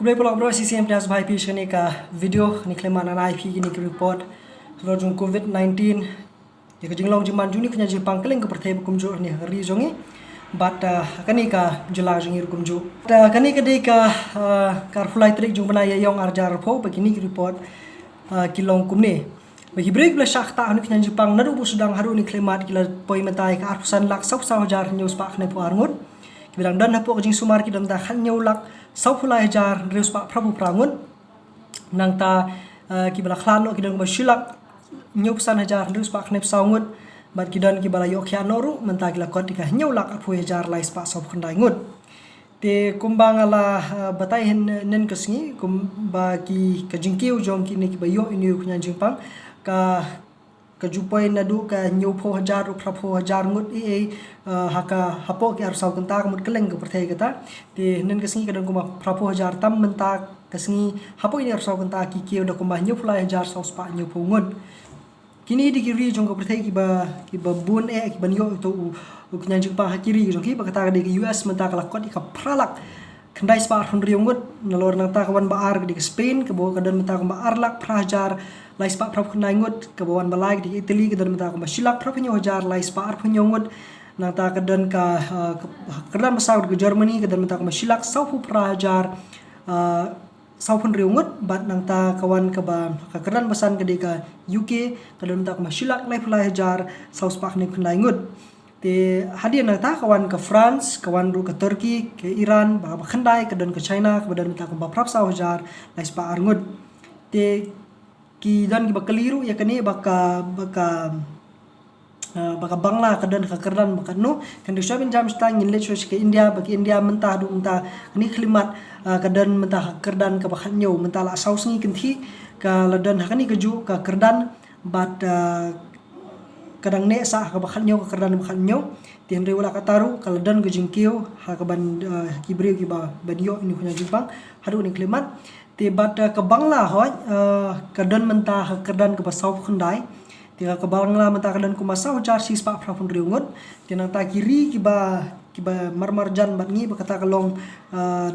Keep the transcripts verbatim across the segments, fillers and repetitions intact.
Khublei paralok baroh, shisien pdiang sngewbha ïa phi sha kane ka video, kane ka khyllipmat ngan ai ïa phi kine ki report halor jong covid nineteen. Ïa ka jinglong jingman jong une u khñiang jingpang kylleng ka pyrthei bad kumjuh hangne ha ri jong ngi. Bad, ah, kane ka jylla jong ngi ruh kumjuh. Bad, ah, kane ka dei ka, ah, ka arphew lai tarik jong u bnai Ïaïong ar hajar arphew, bad kine ki report, ah, ki long kumne. Ba ki briew kiba la shah ktah ha une u khñiang jingpang naduh ba sdang haduh une u khyllipmat ki la poi mynta ïa ka arphew san lak sawphew saw hajar hynñiew spah khyndai phew ar ngut. Kiba dang don hapoh ka jingsumar ki don mynta khathynñiew lak sawphew lai hajar hynriew spah phraphew phra ngut. Nangta, eh, kiba la khlad noh ki don kumba shi lak hynñiewphew san hajar hynriew spah khyndai phew saw ngut. Bad ki don kiba la ïoh khiah noh ruh mynta ki la kot ïa ka hynñiew lak arphew hajar lai spah sawphew khyndai ngut. Te kumba nga la, ah, batai hynnin ka sngi, kumba ki, ka jingkiew jong kine kiba ïoh ïa une u khñiang jingpang, ka, ka ju poi naduh ka hynñiewphew hajar, phraphew hajar ngut ei ei, ah, ha ka, hapoh ki arphew saw kynta ka mut kylleng ka pyrthei kata. Te hynnin ka sngi ka don kumba phraphew hajar tam mynta ka sngi, hapoh kine arphew saw kynta ki kiew da kumba hynñiewphew lai hajar saw spah hynñiewphew ngut. Kine dei ki ri jong ka pyrthei kiba, kiba bun eh, kiban ïoh ïa uto u, u khñiang jingpang ha ki ri jong ki, ba kata ka dei ka U S mynta ka la kot ïa ka phra lak khyndai spah arphew hynriew ngut, nalor nangta ka wan ba ar ka dei ka Spain, kaba ka don mynta kumba ar lak phra hajar lai spah phraphew khyndai ngut, kaba wan ba lai ka dei ka Italy, ka don mynta kumba shi lak phraphew hynñiew hajar lai spah arphew hynñiew ngut, nangta ka don ka, ah, ka, ka kyrdan ba saw ka dei ka Germany, ka don mynta kumba shi lak sawphew phra hajar, ah, sawphew hynriew ngut, bad nangta ka wan kaba, ka kyrdan ba san ka dei ka U K, ka don mynta kumba shi lak laiphew lai hajar saw spah khyndai phew khyndai ngut. Te hadien nangta ka wan ka France, ka wan ruh ka Turkey, ka Iran, ba, ba khyndai ka don ka China, kaba don mynta kumba phraphew saw hajar lai spah ar ngut. Te ki don kiba kylli ruh ïa kane ba ka, ba ka, ah, ba ka Bangla ka don ka kyrdan ba katno. Kan dei shuwa ban jam shata ngin leit shuwa sha ka India, ba ka India mynta haduh mynta kane ka khyllipmat, ah, ka don mynta ka kyrdan kaba khathynñiew, mynta la saw sngi kynthih ka la don ha kane kajuh ka kyrdan, bad, ah, ka dang neh sah ha kaba khathynñiew, ka kyrdan ba khathynñiew. Te hynrei wat la katta ruh ka la don ka jingkiew ha kaban, ah, ki briew kiba ban ïoh ïa une u khñiang jingpang haduh kane ka khyllipmat. Te bad, eh, ka Bangla hoi, eh, ka don mynta ha ka kyrdan kaba sawphew khyndai. Te ka Bangla mynta ka don kumba saw hajar shi spah phraphew hynriew ngut. Te nangta ki ri kiba, kiba marmar jan bad ngi ba kata ka long, eh,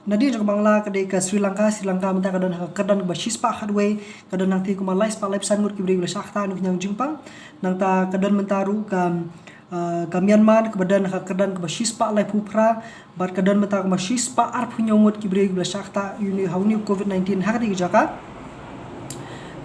nadien jong ka Bangla ka dei ka Sri Lanka, Sri Lanka mynta ka don ha ka kyrdan kaba shi spah khatwei, ka don hangtei kumba lai spah laiphew san ngut ki briew kiba la shah ktah ha une u khñiang jingpang. Nangta ka don mynta ruh ka, eh, ka Myanmar kaba don ha ka kyrdan kaba shi spah laiphew phra, bad ka don mynta kumba shi spah arphew hynñiew ngut ki briew kiba la shah ktah ïa une ha une u covid nineteen ha katei ka jaka.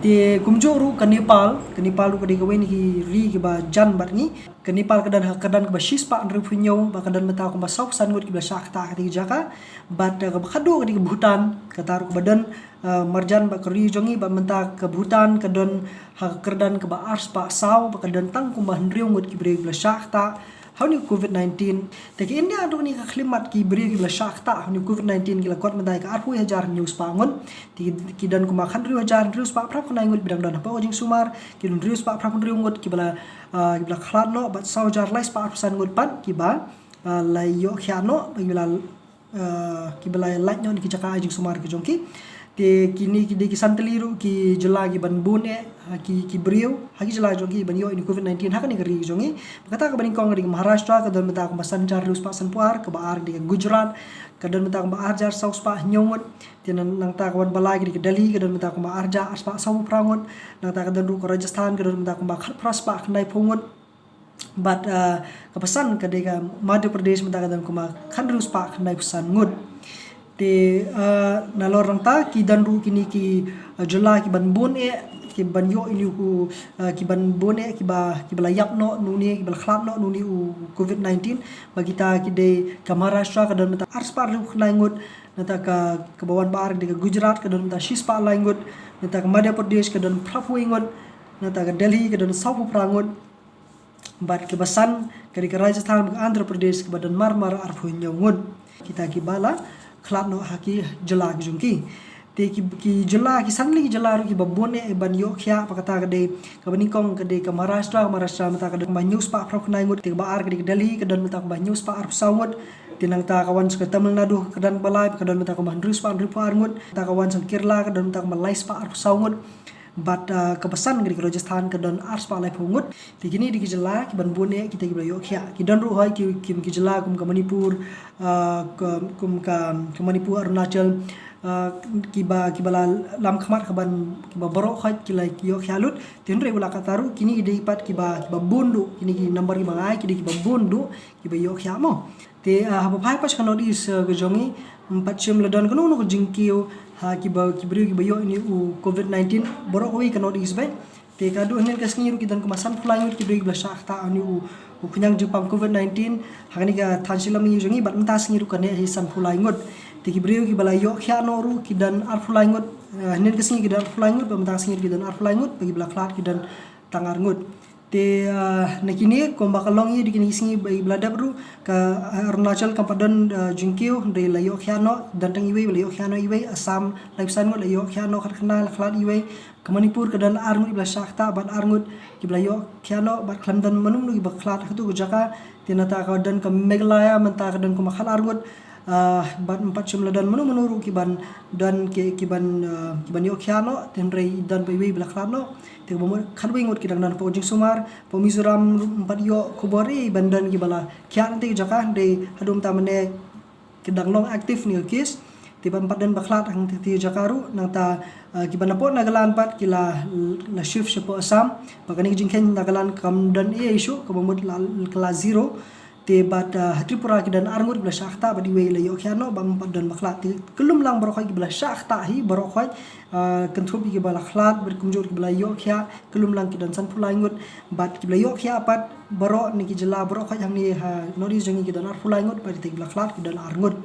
Te kumjuh ruh ka Nepal, ka Nepal ruh ka dei kawei na ki ri kiba jan bad ngi. Ka Nepal ka don ha ka kyrdan kaba shi spah hynriewphew hynñiew, bad ka don mynta kumba sawphew san ngut kiba la shah ktah ha katei ka jaka. Bad, eh, kaba khatduh ka dei ka Bhutan, kata ruh kaba don, eh, marjan bad ka ri jong ngi, bad mynta ka Bhutan ka don ha ka kyrdan kaba ar spah saw, bad ka don tang kumba hynriew ngut ki briew kiba la shah ktah ha une u covid nineteen. Te ka India haduh kane ka khyllipmat ki briew kiba la shah ktah ha une u covid nineteen ki la kot mynta ïa ka arphew hajar hynñiew spah ngut. Te ki don kumba khathynriew hajar hynriew spah phraphew khyndai ngut ba dang don hapoh ka jingsumar, ki don hynriew spah phraphew hynriew ngut kiba la, ah, kiba la khlad noh, bad saw hajar lai spah arphew san ngut pat kiba, ah, la ïoh khiah noh, kiba la, ah, kiba la lait noh na ki jaka ai jingsumar ki jong ki. Te kine ki dei ki san tylli ruh ki jylla kiban bun eh, ha ki, ki briew ha ki jylla jong ki ban ïoh ïa une u covid nineteen ha kane ka ri ka jong ngi. Ba kata kaba nyngkong ka dei ka Maharashtra, ka don mynta kumba san hajar hynriew spah sanphew ar, kaba ar ka dei ka Gujarat, ka don mynta kumba ar hajar saw spah hynñiew ngut. Te nang, nangta ka wan ba lai ka dei ka Delhi, ka don mynta kumba ar hajar ar spah sawphew phra ngut. Nangta ka don ruh ka Rajasthan, ka don mynta kumba khatphra spah khyndaiphew ngut. Bad, ah, kaba san ka dei ka Madhya Pradesh, mynta ka don kumba khathynriew spah khyndaiphew san ngut. Te, ah, nalor nangta ki don ruh kine ki, ah, jylla kiban bun eh, kiban ïoh ïa une u, ah, kiban bun eh, kiba, kiba la ïap noh na une, kiba la khlad noh na une u covid nineteen. Ba kita ki dei ka Maharashtra, ka don mynta ar spah hynriewphew khyndai ngut. Nangta ka, kaba wan ba ar ka dei ka Gujarat, ka don mynta shi spah lai ngut. Nangta ka Madhya Pradesh ka don phraphew wei ngut. Nangta ka Delhi ka don sawphew phra ngut. Bad kaba san ka dei ka Rajasthan bad ka Andhra Pradesh kaba don marmar arphew hynñiew ngut. Kita kiba la khlad noh ha ki jylla ki jong ki. Te ki, ki jylla, ki san tylli ki jylla ruh kiba bun eh ban ïoh khiah, ba kata ka dei, kaba nyngkong ka dei ka Maharashtra, Maharashtra mynta ka don kumba hynñiew spah phraphew khyndai ngut, te kaba ar ka dei ka Delhi, ka don mynta kumba hynñiew spah arphew saw ngut. Te nangta ka wan sha ka Tamil Nadu, ka don ba lai, ka don mynta kumba hynriew spah hynriewphew ar ngut. Nangta ka wan sha ka Kerala, ka don mynta kumba lai spah arphew saw ngut. Bad, ah, kaba san ka dei ka Rajasthan, ka don ar spah laiphew ngut. Te kine dei ki jylla kiban bun eh, kita kiba la ïoh khiah. Ki don ruh hoi ki, ki, ki jylla kum ka Manipur, ah, ka, kum ka, ka Manipur, Arunachal, ah, kiba, kiba la lam khmat ka ban, kiba baroh khoit ki la ïoh khiah lut. Te hynrei wat la katta ruh, kine ki dei pat kiba, kiba bun duh, kine ki number kiba nga ai ki dei kiba bun duh kiba ïoh khiah mo. Te, ah, haba phai pat sha ka North East, ah, ka jong ngi, ym pat shym la don kano kano ka jingkiew ha kiba, ki briew kiba ïoh ïa une u Covid nineteen baroh kawei ka North East beit. Te ka haduh hynnin ka sngi ruh ki don kumba sanphew lai ngut ki briew kiba la shah ktah ha une u, u khñiang jingpang Covid nineteen ha kane ka thaiñ Shillong jong ngi, bad mynta ka sngi ruh ka neh hi sanphew lai ngut. Te ki briew kiba la ïoh khiah noh ruh ki don arphew lai ngut. Eh, hynnin ka sngi ki don arphew lai ngut, bad mynta ka sngi ruh ki don arphew lai ngut, bad kiba la khlad ki don tang ar ngut. Te, ah, na kine kumba ka long ïa kine ki sngi ba, ba la dep ruh, ka, ah, Arunachal kam pat don, ah, jingkiew, hynrei la ïoh khiah noh, don tang iwei ba la ïoh khiah noh iwei. Assam laiphew san ngut la ïoh khiah noh khatkhyndai, la khlad iwei. Ka Manipur ka don ar ngut ba la shah ktah bad ar ngut kiba la ïoh khiah noh, bad khlem don mano mano kiba khlad ha katu ka jaka. Te nangta ka don ka Meghalaya, mynta ka don kumba khatar ngut, ah, bad ym pat shym la don mano mano ruh ki ban don ki, ki ban, ah, ki ban ïoh khiah noh, te hynrei don pat iwei ba la khlad noh. Te kaba mut khatwei ngut ki dang don hapoh jingsumar. Hapoh Mizoram ruh ym pat ïoh khubor ei ban don kiba la khiah na kata ka jaka, hynrei haduh mynta mynne ki dang long active ne ka case. Te bad ym pat don ba khlad hangta ka jaka ruh. Nangta, ah, kiba napoh Nagaland pat ki la, la shift shapoh Assam. Bad kane ka jingkheiñ Nagaland kam don ei ei shuh, kaba mut la, ka la zero. Te bad, ah, ha Tripura ki don ar ngut kiba la shah ktah bad iwei la ïoh khiah noh, bad ym pat don ba khlad. Te ka lum lang baroh khoit kiba la shah ktah hi baroh khoit, ah, kynthup ïa kiba la khlad bad kumjuh kiba la ïoh khiah, ka lum lang ki don sanphew lai ngut. Bad kiba la ïoh khiah pat baroh na ki jylla baroh khoit hangne ha North East jong ngi ki don arphew lai ngut, bad kita kiba la khlad ki don ar ngut.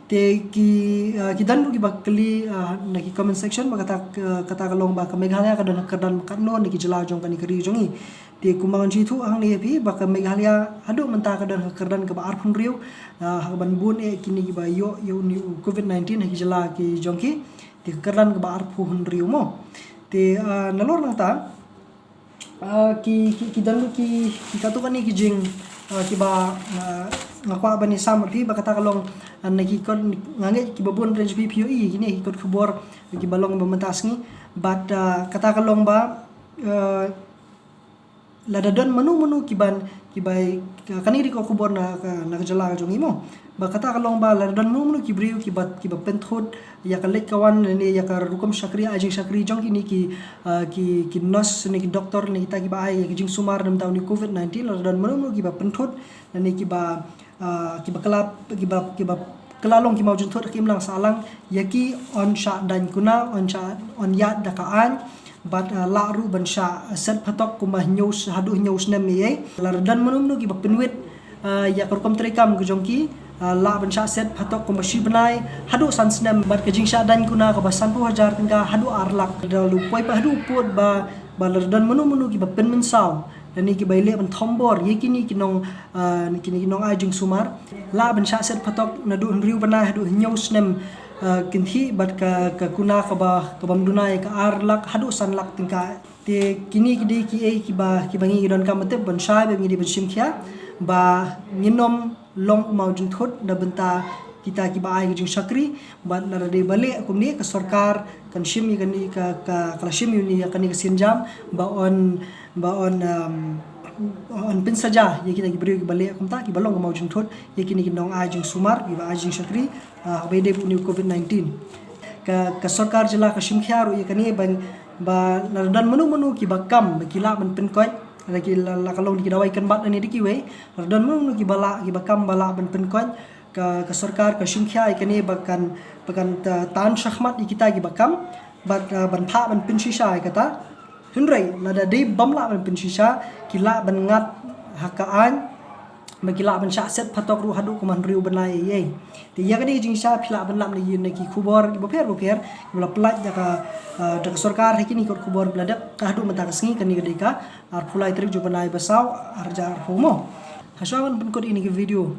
Te ki, ah, ki don ruh kiba kylli, ah, na ki comment section ba kata, ah, kata ka long ba ka Meghalaya ka don ha ka kyrdan ba katno na ki jylla jong kane ka ri jong ngi. Te kumba ngan ju ïathuh hangne ïa phi ba ka Meghalaya haduh mynta ka don ha ka kyrdan kaba arphew hynriew, ah, ha kaban bun eh kine kiba ïoh, ïoh une u Covid nineteen ha ki jylla ki jong ki. Te ka kyrdan kaba arphew hynriew mo. Te, ah, nalor nangta, ah, ki, ki, ki don ruh ki, ki katto katne ki jing, ah, kiba, ah, nga kwah ban ïasam bad phi ba kata ka long, ah, na ki kot, nga ngeit kiba bun hynrei jong phi phi ïohi kine ki kot khubor kiba long ba mynta ka sngi. Bad, ah, kata ka long ba, ah, lada don mano mano kiban, kiba, ka, kane ka dei ka khubor na ka, na ka jylla ka jong ngi mo. Ba kata ka long ba lada don mano mano ki briew kiba, kiba pynthut ïa ka leit ka wan lane ïa ka rukom shakri, ai jingshakri jong kine ki, ah, ki, ki nurse ne ki doktor ne kita kiba ai ïa ka jingsumar na bynta une u Covid nineteen, lada don mano mano kiba pynthut lane kiba, ah, kiba kylla, kiba, kiba kylla long ki mawjynthut ha ka imlang sahlang, ïa ki yn shah daiñ kuna, yn shah, yn ïaid da ka aiñ, bad, ah, lah ruh ban shah set phatok kumba hynñiew, haduh hynñiew snem ei ei. Lada don mano mano kiba pynwit, ah, ïa ka rukom treikam ka jong ki, ah, lah ban shah set phatok kumba shi bnai haduh san snem, bad ka jingshah daiñ kuna kaba sanphew hajar tyngka haduh ar lak. Lada la poi pat haduh pud ba, ba lada don mano mano kiba pynmynsaw lane kiba ïaleh ban thombor ïa kine ki nong, ah, kine ki nong ai jingsumar, lah ban shah set phatok naduh hynriew bnai haduh hynñiew snem, ah, kynthih, bad ka, ka kuna kaba, kabym duna ïa ka ar lak haduh san lak tyngka. Te kine ki dei kiei kiba, kiba ngi ngi donkam ban tip ban shai, ba ngi dei ban shim khia ba ngin ym long u mawjynthut na bynta kita kiba ai ka jingshakri. Bad lada dei ba leh kumne, ka sorkar kan shim ïa kane ka, ka, ka la shim ïa une, ïa kane ka sienjam ba yn, ba yn, um, yn pynsaja ïa kita ki briew kiba leh kumta, kiba long ka mawjynthut ïa kine ki nong ai jingsumar, kiba ai jingshakri, ah, haba ïadei bad une u Covid nineteen. Ka, ka sorkar jylla ka shim khia ruh ïa kane ba, ba lada don mano mano kiba kam ba ki lah ban pynkoit, lada ki la, la ka long da ki dawai kynbat lane da kiwei, lada don mano mano kiba lah, kiba kam ba lah ban pynkoit, ka, ka sorkar ka shim khia ïa kane ba kan, ba kan ta-, tan shakhmat ïa kita kiba kam, bad, ah, ban phah ban pynshisha ïa kata. Hynrei lada dei bym lah ban pynshisha, ki lah ban ngat ha ka aiñ ba ki lah ban shah set phatok ruh haduh kumba hynriew bnai ei ei. Te ïa kane ka jingshisha phi lah ban lap na ki, na ki khubor bapher bapher ba la pynlait da ka, ah, da ka sorkar ha kine ki kot khubor ba la dep, ka haduh mynta ka sngi, kane ka dei ka arphew lai tarik jong u bnai ba saw, ar hajar arphew mo. Hashwa ban pynkut ïa kane ka video,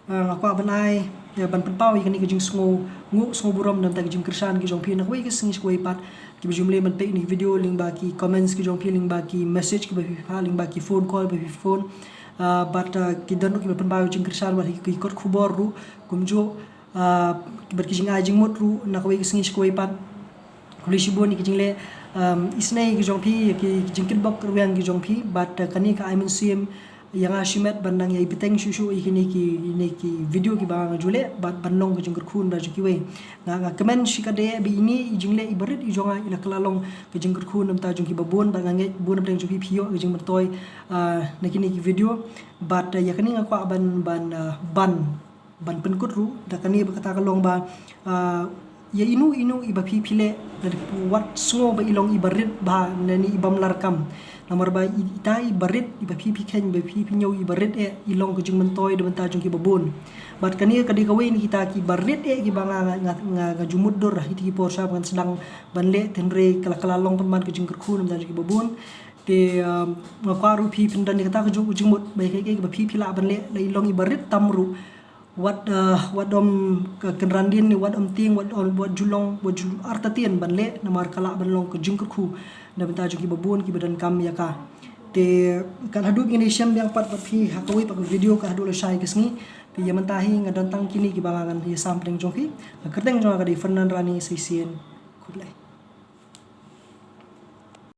ah, nga kwah ban ai, eh, ban pynpaw ïa kane ka jingsngew, nguh sngew burom na bynta ka jingkyrshan ka jong phi na kawei ka sngi sha kawei pat. Kiba ju ym leh ban peit ïa kane ka video lyngba ki comments ki jong phi, lyngba ki message kiba phi phah, lyngba ki phone call ba phi phone. Ah, bad, ah, ki don ruh kiba pynpaw jingkyrshan bad ki kot khubor ruh kumjuh, ah, bad ki jingai jingmut ruh na kawei ka sngi sha kawei pat. Khublei shibun ïa ki jingleh, um, isynei ki jong phi, ïa ki, ki jingkitbok rwiang ki jong phi, bad, uh, kane ka ai mynsiem, ïa nga shimet ban nang ïai bteng shuh shuh ïa kine ki, ïa kine ki video kiba nga ju leh, bad ban long ka jingkyrkhu na bynta jong kiwei. Nga, nga kmen shikatdei ba ine i jingleh iba rit i jong nga i la kylla long ka jingkyrkhu na bynta jong kiba bun, bad nga ngeit bun na pdeng jong phi phi ïoh ka jingmyntoi, ah, na kine ki video. Bad, ah, ïa kane nga kwah ban, ban, ah, ban ban pynkut ruh da kane ba kata ka long ba, ah, ïa ino ino iba phi phi leh, wat sngew ba i long iba rit bha ne i bym lah kam. Namar ba i, ita iba rit iba phi phi kheiñ, iba phi phi ñiew iba rit eh, i long ka jingmyntoi da bynta jong kiba bun. Bad kane ka dei kawei na kita kiba rit eh kiba nga, nga, nga, nga ju mutdur ha kita ki por sha ba ngan sdang ban leh, hynrei ka la, ka la long pynban ka jingkyrkhu na bynta jong kiba bun. Te, ah, nga kwah ruh phi phin don ïa kata ka ju, ka jingmut ba ïa kaei kaei ba phi phi lah ban leh, la i long iba rit tam ruh, wat, ah, wat ym ka kynran dien ne wat ym tieng, wat ym, wat ju long, wat ju artatien ban leh, namar ka lah ban long ka jingkyrkhu na bynta jong kiba bun kiba donkam ïa ka. Te kat haduh ngin ïa shem biang pat bad phi ha kawei pat ka video kat haduh lashai ka sngi. Te ïa mynta hi nga don tang kine kiba nga ngan ïa sam pdeng jong phi. Ka kyrteng jong nga ka dei Fernand Rani Shisien. Khublei.